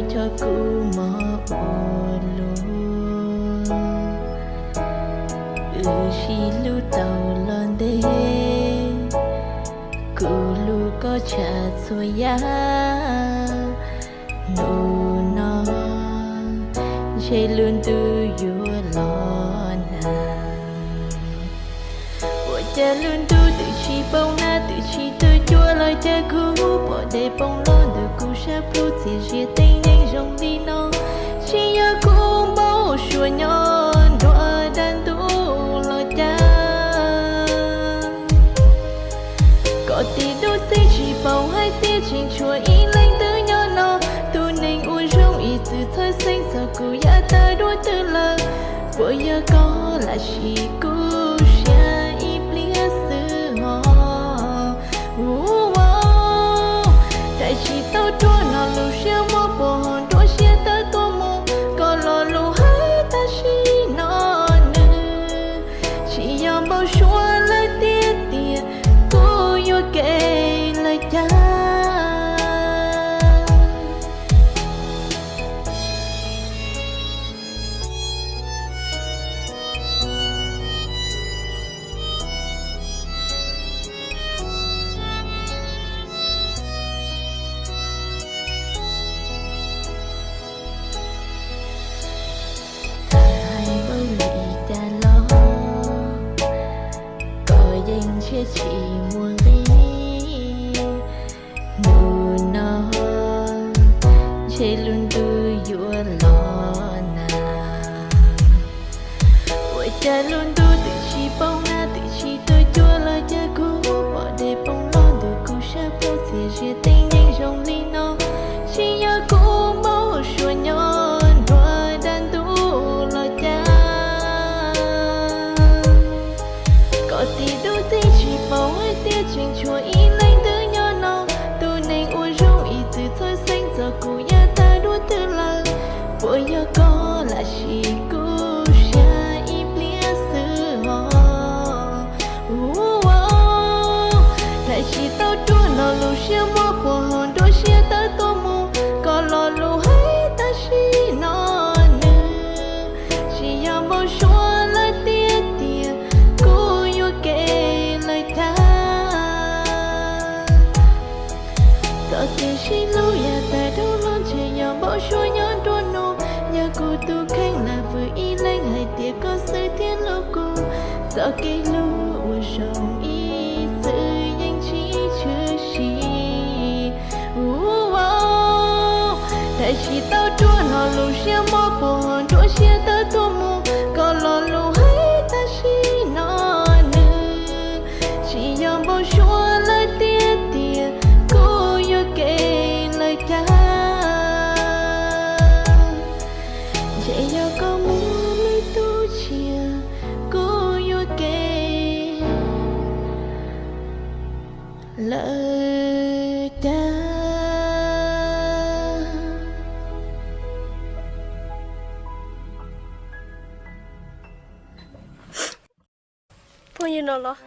Cov kub mog ua luaj, wb sib hlub tau los ntev, kuv hlub koj tshaj txhua yam. Hnub no ntshe lub ntuj yuav los nag. Ua cas lub ntuj twb tsis poob nag, twb tsis tuaj cuab los cas kuv pom dej poob los ntawm kuv sab plhu, txias zias teeb yeej zoo li no. Tsis yog kuv npau suav nyob nruab dab ntuj los cas. Koj tis dub txeeg tsis paub hais tias tseem tshuav ib leeg twg nyob no. Tus neeg uas zoo ib txwm txhawj xeeb txog kuv yav tag dua twg lawm. Puas yog koj lam sim kuv siab ib pliag xwb hos. Ua, ua, tais tsis tau ruaj no lub siab muab puag hauv nruab siab tawm tuaj mus. Koj lo lus hais tam sim no nws tsis yog npau suav lawm tiag tiag, kuv yuav kev lawm cas. Txawm hais ua li cas los koj yeej ntshe tsis muaj nqis. Hnub no ntshe lub ntuj yuav los nag. Ua cas lub ntuj twb tsis poob nag, twb tsis tuaj cuab los cas kuv pom dej poob los ntawm kuv sab plhu, txias zias teeb yeej zoo li no. Tsis yog kuv npau suav nyob nruab dab ntuj los cas. Koj tis dub txeeg tsis paub hais tias tseem tshuav ib leeg twg nyob no. Tus neeg uas zoo ib txwm txhawj xeeb txog kuv yav tag dua twg lawm. Puas yog koj lam sim kuv siab ib pliag xwb hos. Ua, tais tsis tau ruaj no lub siab muab puag hauv nruab siab tawm tuaj mus. Koj lo lus hais tam sim no nws tsis yog npau suav lawm tiag tiag, kuv yuav kev lawm cas. Txoj kev sib hlub yav tag dhau los ntshe yog npau suav nyob nruab no. Yog kuv tus kheej lam vwm ib leeg hais tias koj xwb thiaj hlub kuv. Txoj kev hlub uas zoo ib txwm yeej tsis tshwm sim. Ua, tais tsis tau ruaj no lub siab muab puag hauv nruab siab tawm tuaj mus. Koj lo lus hais tam sim no nws tsis yog npau suav lawm tiag tiag, kuv yuav kev lawm cas. Ntshe yog koj muaj lwm tus tshiab, kuv yuav kev lawm cas. Phooj ywg no los